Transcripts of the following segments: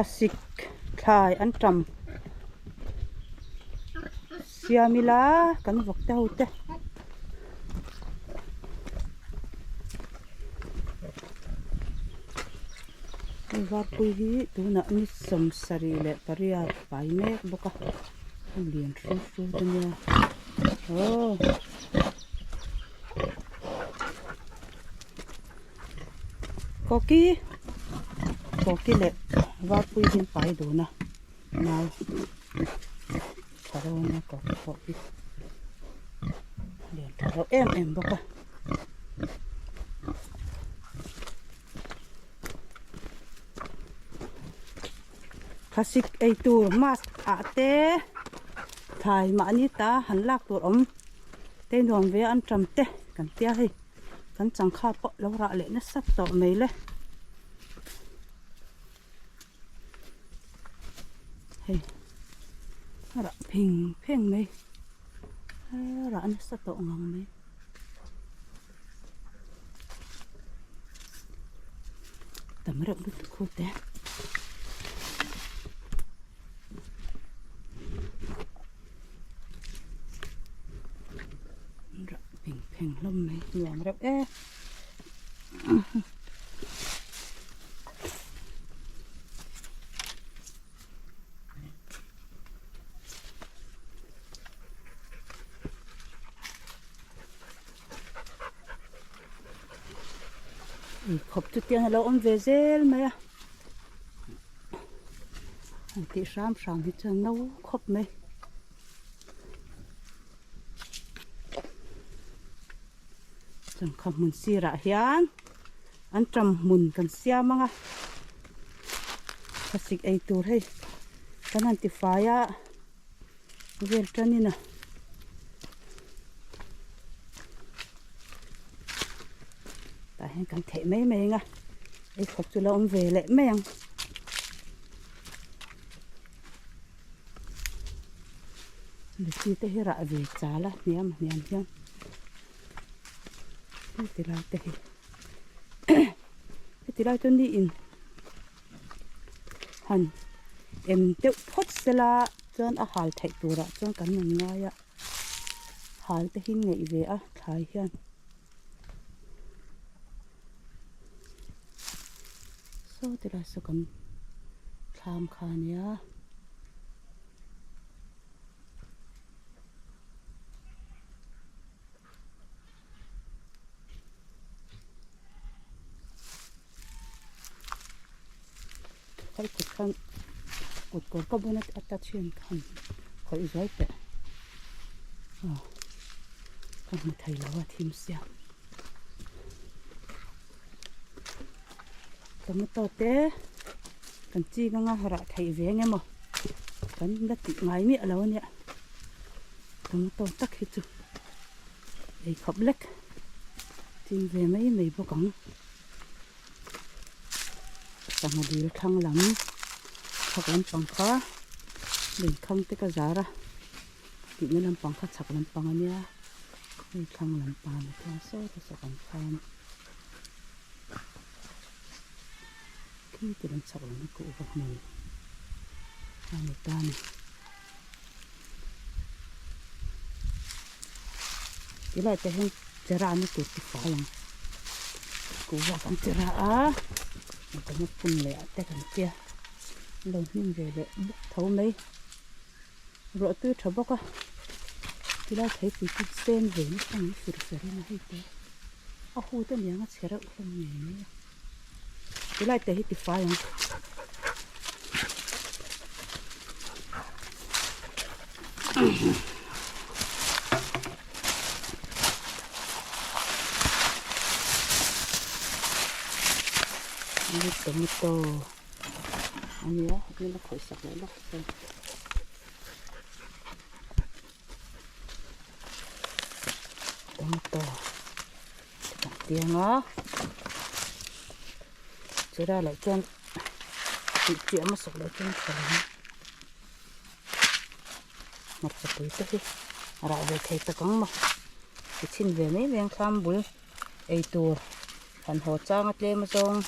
Thlasik thlai an tam siam ila kan vawk te ho te. Hei varpui hi tunah ni sawmsarih leh pariat pai mek bawk a a lian hru hru te nia aw. Koki koki leh varpui hi an pai dun a nau tha dawn a koki pawh hi lian tha reuh em em bawk a. Thlasik ei tur mask ah te thlai mahni ta han lak tur awm te nuam ve a an tam te kan tia hei. Kan changkha pawh lo rah leh nasa tawh mai le. Hei a rah pheng pheng mai a rah nasa tawh ngang mai. Tam reuh lutuk ho te. Rah pheng pheng hlawm mai nuam reuh e. Khawp chu tiang a lo awm ve zel mai a. An tih hram hram hi chuan no khawp mai. Changkha hmun sirah hian an ṭam hmun kan siam ang a, thlasik ei tur hei kan han tifai a vel ṭanin a. Tah hian kan theih mai mai ang a, ei khawp chu la awm ve leh mai ang. Luchi te hi rah ve chal a hniam hniam hian heti lai te hi heti lai chu ni in han em deuh phawt sela chuan a hal theih turah chuan kan rawn ngai a hal te hi ngaih ve a thlai hian. Saw ti lai saw kan thlam kha a nia. Khawi kut khan kut kawr ka bun a ta chhin khan khawih zuai teh aw ka hmu thei lo a thim sia tomato te kan ching anga rah theih ve eng emaw kan la tih ngai miah lo ania tomato tak hi chu ei khawp lek ching ve mai mai bawk ang. Sangha dil thlang lam chhak lampang kha lui khang te ka zar a tihna lampang kha chhak lampang a nia hei thlang lampang a ni thung saw te saw kan khan khi ti lam chhak lam hi kuhva hmun a ni ta a ni tilai te hian chera na tur chu fai ang kuhva kan chera a engemaw phun leh ah te kan tia lo hnim ve leh bawk tho mai ruah tui tha bawk a tilai theipui chu sen ve nasa mai fir fer in a hei te a hu te aniang a chhe reuh hlawm ngei mai a. Tilai te hi tifai ang. Tomato ania hmel a khawih sak leh lawk chuan. Tomato. Tiang a chera lah chuan tih chiah hmasak loh chuan tha lo ang hmarcha pui te hi a rah ve thei tak ang maw ti chhin ve mai mai ang thlam bul ei tur han haw chang a tlem a zawng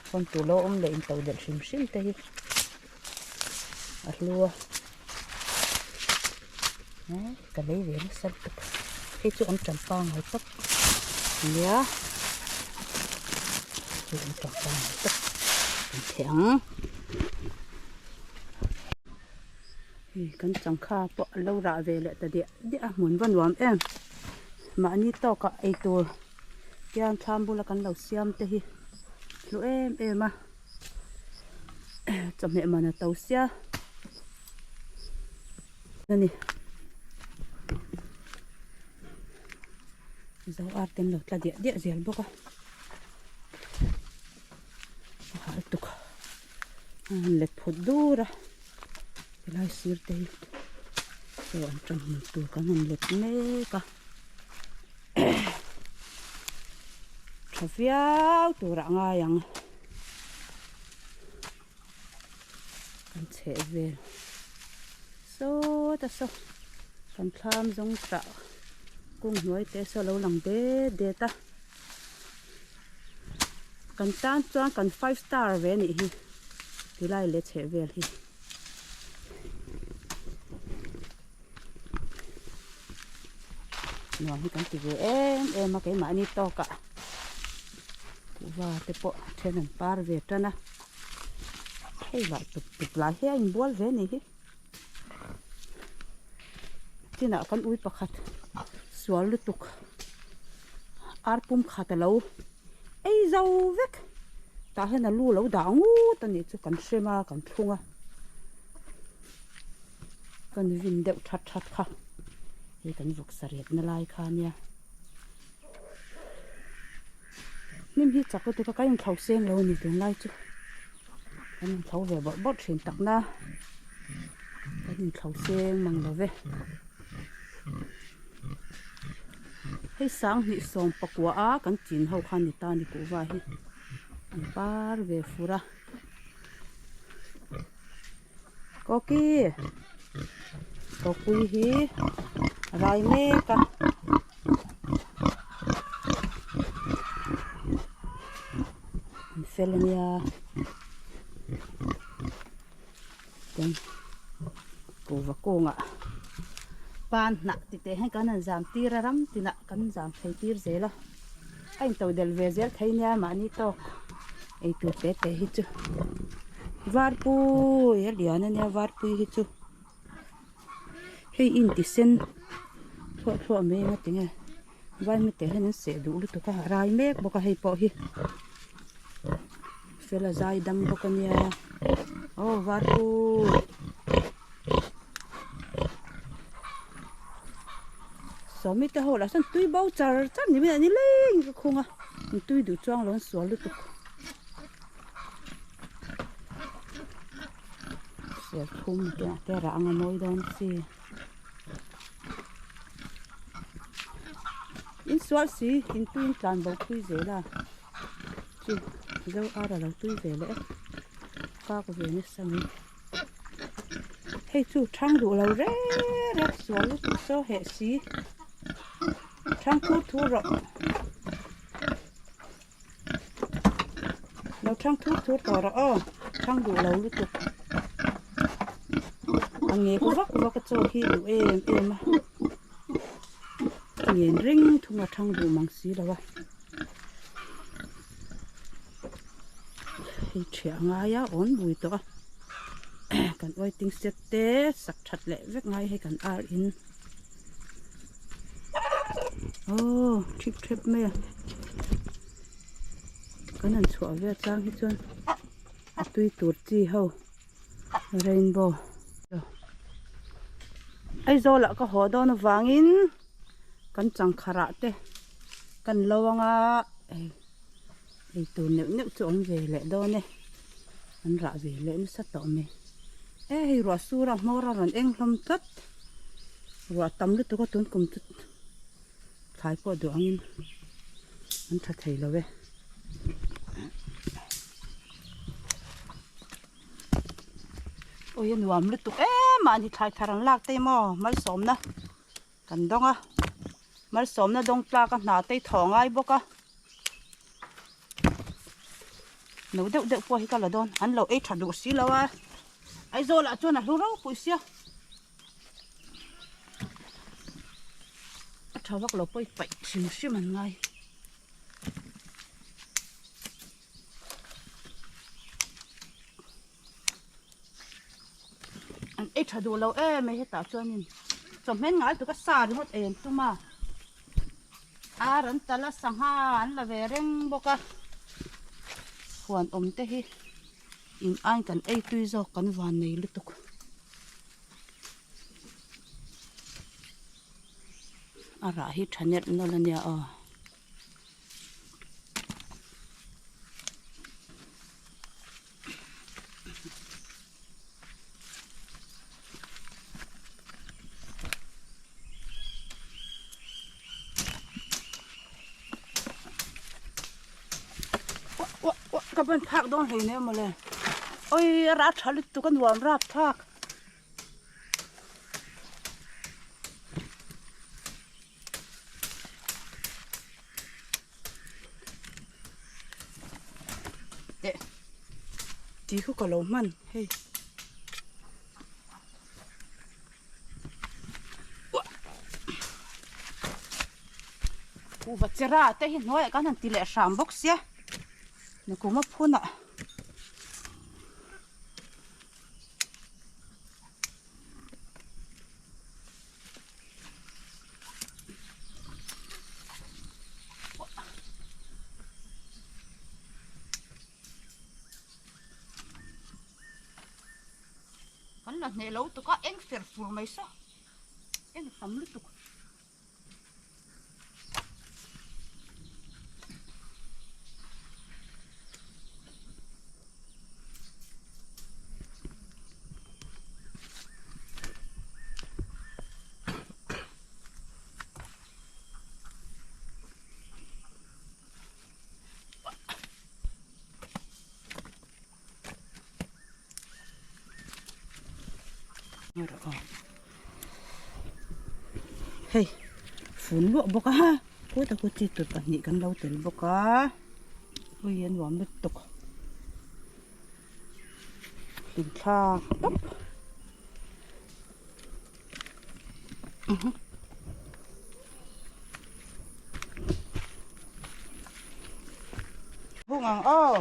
hawn tur lo awm leh in to delh hrim hrim te hi. A hlu a ka lei ve nasa lutuk hei chu an tan pangngai tak ania hei an tan pangngai tak kan theh ang hei kan changkha pawh a lo rah ve leh ta diah diah a hmun va nuam em mahni tawkah eitur hian thlam bula kan lo siam te hi hlu em em a. Chawhmeh man a to sia a ni zo ar te an lo tla diah diah zel bawk a a hal tuk a han let phut dur a helai sir te hi chaw an tan hmun tur kan han let mek a tha viau tur ah ngai ang kan chheh vel sawt a saw kan thlam zawng tah kung hnuai te saw a lo lang det det a kan tan chuan kan five star ve a nih hi tilai leh chheh vel hi. Nuam hi kan ti ve em em a keimahni tawkah kuhva te pawh a then an par ve tan a hei lah tup tup lai hi a inbual ve a nih hi chinah kan ui pakhat sual lutuk ar pum khat a lo ei zo vek tah hian a lu lo dah ngut a nih chu kan hrem a kan thlung a. Kan vin deuh that that kha hei kan vawk sarep na lai kha ania hnim hi chak lutuk a ka inthlo seng lo a ni tunlai chu kan inthlo ve bawrh bawrh thin tak na kan inthlo seng mang lo ve hei sanghnih sawm pakua a kan chin ho kha ni ta ni kuhva hi an par ve fur a. Koki Kokpui hi a rai mek a an fel a nia chuan kuhva kungah pan hnah ti teh hian kan han zam tir a ram tinah kan zam phei tir zel a a in to del ve zel thei nia mahni tawk eitur te te hi chu varpui a lian ania varpui hi chu hei in ti sen thluah thluah mai anga tinge vaimim te hian an seh duh lutuk a a rai mek bawk a hei pawh hi fel a zai dam bawk ania aw varpui. Sawmi te ho lah chuan tui bo char char ni mai a ni leng ka khung a an tui duh chuang lo an sual lutuk serthum te ah te rah anga mawi dawn chi in sual si in tui in tlan bo pui zel a chu zo ar a lo tui ve leh e kak ve nasa mai. Hei chu thang duh lo reng reng sual lutuk saw heh si thang thur thur rawh lo thang thur thur tawh rawh aw thang duh lo lutuk a ngek vak vak a chaw hi duh em em a ngen reng thung a thang duh mang si lo a hei thiah ngai a awn bui tawh a kan waiting shed te sak that leh vek ngai hei kan ar in aw thip thep mai a kan han chhuah ve chang hi chuan a tui tur chi ho rainbow Aizawl ah ka haw dawn avangin kan changkharah ah te kan lo anga hei eitur neuh neuh chu awm ve leh dawn e an rah ve leh nasa tawh mai e hei ruah sur a hmawr a rawn eng hlawm tlat ruah tam lutuk a tun kum chu thlai pawh duh angin an tha thei lo e. Ui a nuam lutuk em mahni thlai thar an lak te maw malsawmna kan dawng a malsawmna dawng tlak a hna te hi thaw ngai bawk a no deuh deuh pawh hi ka la dawn an lo ei tha duh si lo a. Aizawl ah chuan a hlu ropui sia. A tha vak lo pawi paih hrim hrim an ngai. An ei tha duh lo em mai hetah chuanin chawhmeh ngai tuk a sa ringawt ei an tum a ar an tal a sangha an la ve reng bawk a huan awm te hi in ain kan ei tui zawk kan van nei lutuk. A rah hi tha nelh nawlh a nia aw. Ka ban phak dawn hlei nen mawle oi a rah tha lutuk a nuam rap thlak. Eh tih khu ka lo hman hei kuhva chera te hi hnuaiah khan han ti leh hram bawk sia nakum a phunah. Kan la hneh lo tuk a eng fer fur mai saw eng tam lutuk. Hei fun luah bawk a kawt a kawt chi tur pahnih kan lo tel bawk a ui a nuam lutuk hlimthlak tawp. Hung ang aw.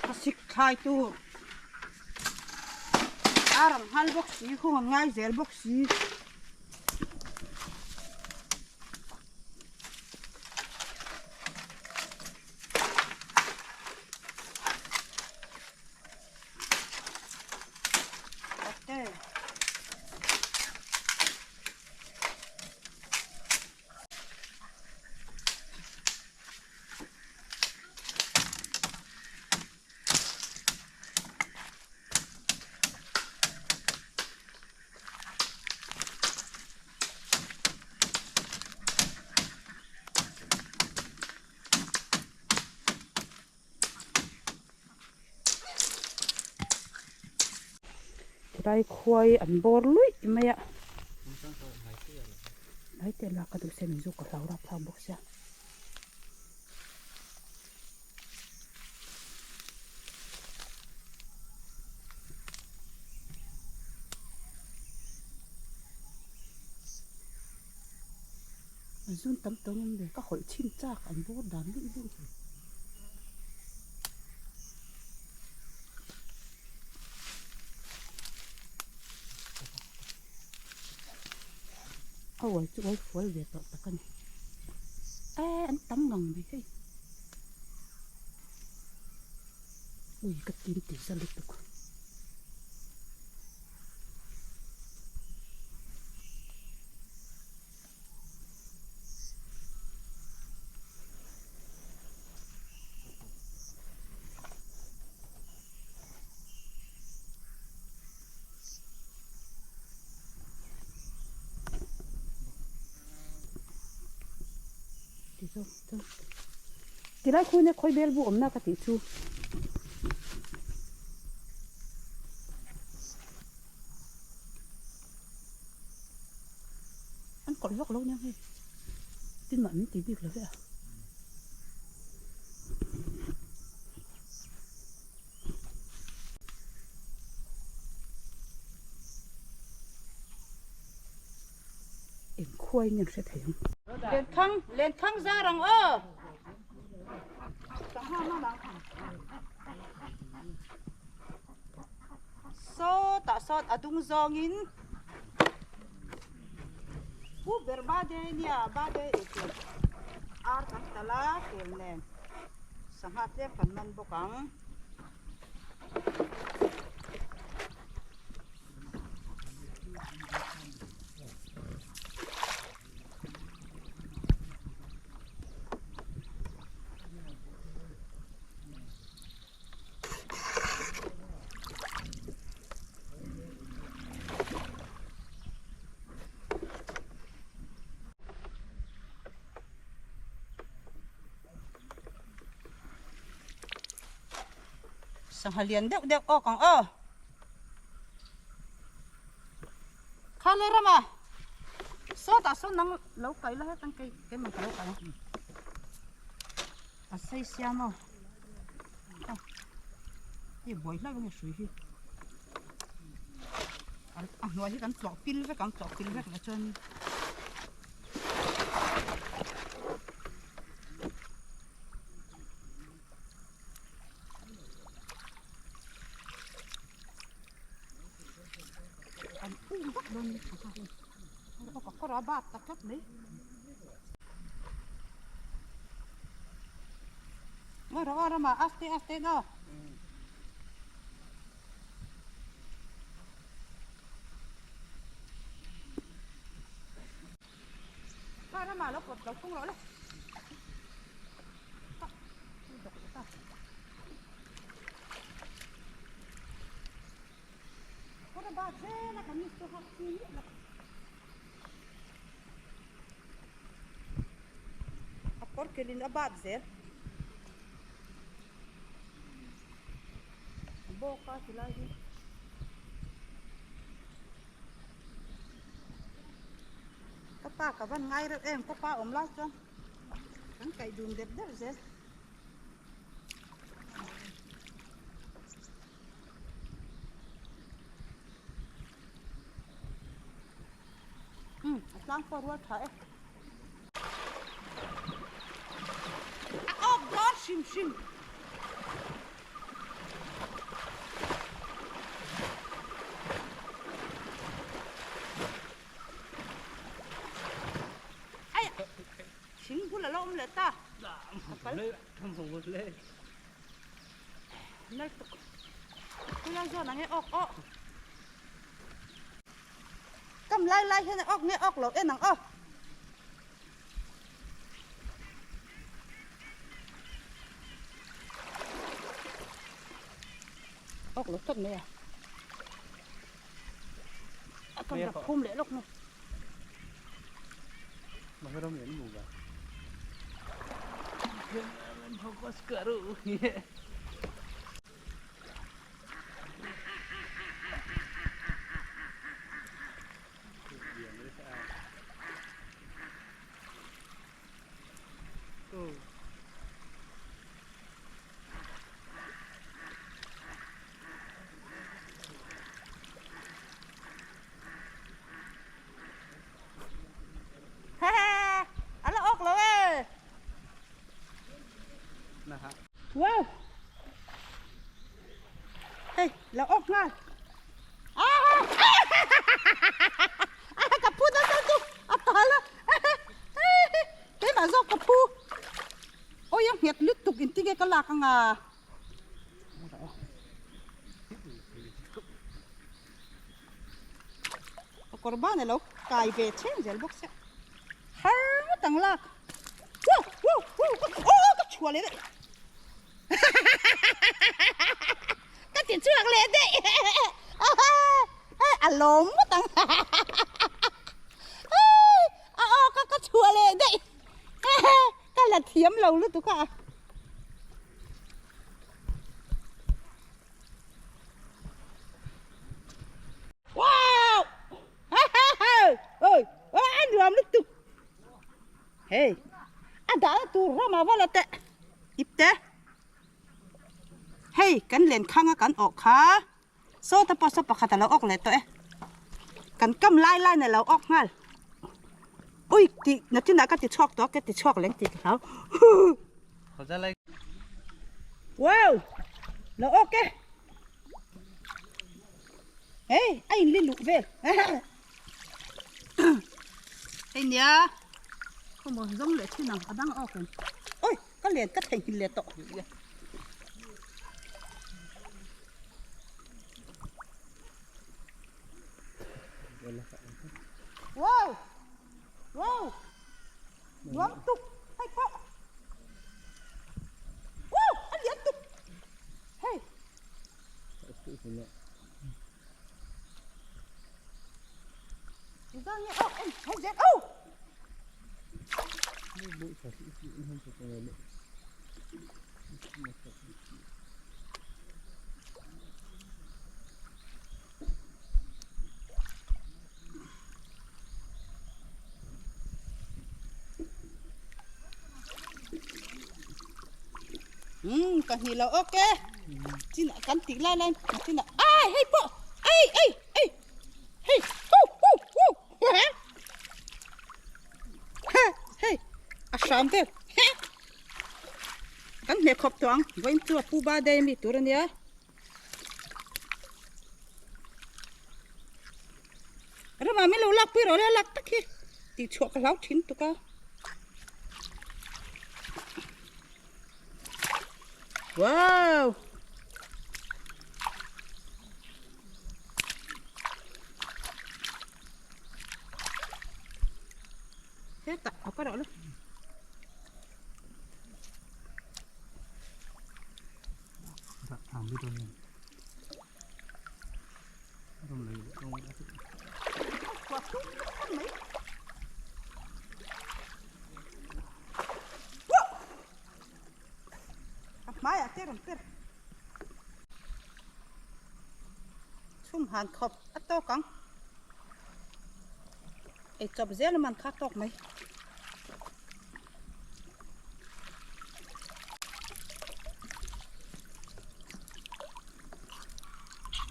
Thlasik thlai tur ar ang nghal bawk si hung ang ngai zel bawk si. Tilai khuai an bawr luih mai a hnai te lak ka duh se min zu ka hlau rap thlak bawk sia. An zun tam tawng em le ka hawlh chhin chak an bawr dan luih luih hi. A uai chu uai fual ve tawh tak a ni. Eee an tam ngang mai hei. Ui ka tin ti za lutuk. Tilai khu nia khawi bel bu awmna ka tih chu. An kawlh vak lo nia hei. Tin mah min ti bik lo ve a. Eng khuai nge an hre thei ang. Lenthang lenthang zar ang aw. Sangha man ang. Sawtah sawt a dung zawngin Pu ber birthday nia birthday eitur ar kan tal a kel nen sangha tlem kan man bawk ang. Sangha lian deuh deuh awk ang aw. Kha le rama. Sawtah sawn nang lo kai la hetang kei keimah ka lo kai ang. A sei sia maw. Hei buai hlauh nge hrui hi. A hnuai hi kan tlawh pil vek ang tlawh pil vek leh chuan an um vak dawn ni ka kawr a bat ta tlat mai. Ngawi rawh aw rama aste aste in aw. Kha rama lo pawt lo thung rawh le. Kawr a bat zel a kamis chu hak chi miah lo. A kawr kilh in a bat zel. A bawk a ti lai hi. Ka pa ka van ngai reuh em ka pa awm lai chuan kan kaih dun dep deuh zel. A tlang pawh rual tha e. A awk dawn hrim hrim. Ai thing bul a lo awm leh ta. Nal tuk. Khulai zawn ang e awk awk. Kam lai lai hian a awk nge awk lo en ang aw. Awk lo tlat mai a. A kam rak phum leh lawk mai. Mahram yan mo ba? Focus karo. A la awk lo e. Wow. Hei, la awk nghal. Ah! Ah, ka put a tu. A ta. nghet lutuk intinge ka lak anga. A kawr ban alo kai ve cheng zel bawk sia. Har ngawt ang lak. Wow wow wow aw ka chhuah leh daih. Ka ti chhuak leh daih. A lawm ngawt ang. A aw ka ka chhuah leh daih. Ka la thiam lo lutuk a. Wow! Ha ha ha! Oi, a nuam lutuk. Hei, a dahna tur ramah va la teh. Ip te. Hei, kan len khanga kan awh kha. Sawta pawh saw pakhat a lo awk leh tawh e. Kan kam lai lai na lo awk nghal. Ui, tih nachinah ka ti chhuak tawh a, ka ti chhuak leng tih ka hlau. Wow! Lo awk e. Hei, a inli luh vel. Hei nia, khawmaw zawng leh thin ang, a dang awk em. Oi, ka len ka theihnghilh leh tawh. Wow! Wow! Nuam tuk! Hei pawh! Wow! A lian tuk! Hei! Umm ka hni lo ok chin kan tih lai lai chin ai hei pawh ei ei ei hei hu hu hu hei a hram vel kan hne khawp tawh ang vawiin chu a pu ba day ami tur ania. Ramah min lo lak pui rawh le a lak tak hi tih chhuah ka hlau thin tuk a. Wow! Hetah a pa rawh le. A hmaiah te rawn per chhum han khawp a tawk ang ei chawp zel a man kha tawk mai.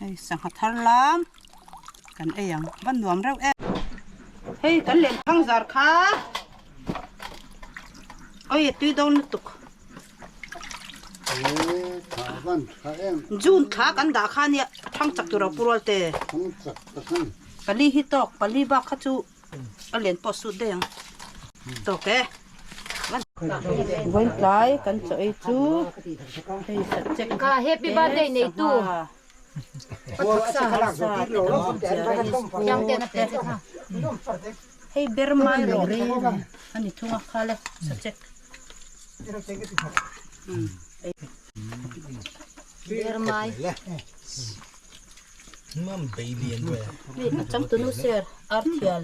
Hei sangha thar lam kan ei ang va nuam reuh em. Hei kan len thang zar kha oi a tui dawn lutuk. June thla kan dah kha nia thang chak tur a pu rual te. Pali hi tawk pali bak kha chu A lian pawh sut daih ang. Tawk e. Vawiin tlai kan chaw ei chu hei sachek Ka happy birthday nei tu. Hei ber mai rawh a ni thung a kha le sachek. Ber mai. A changtunu ser ar thial.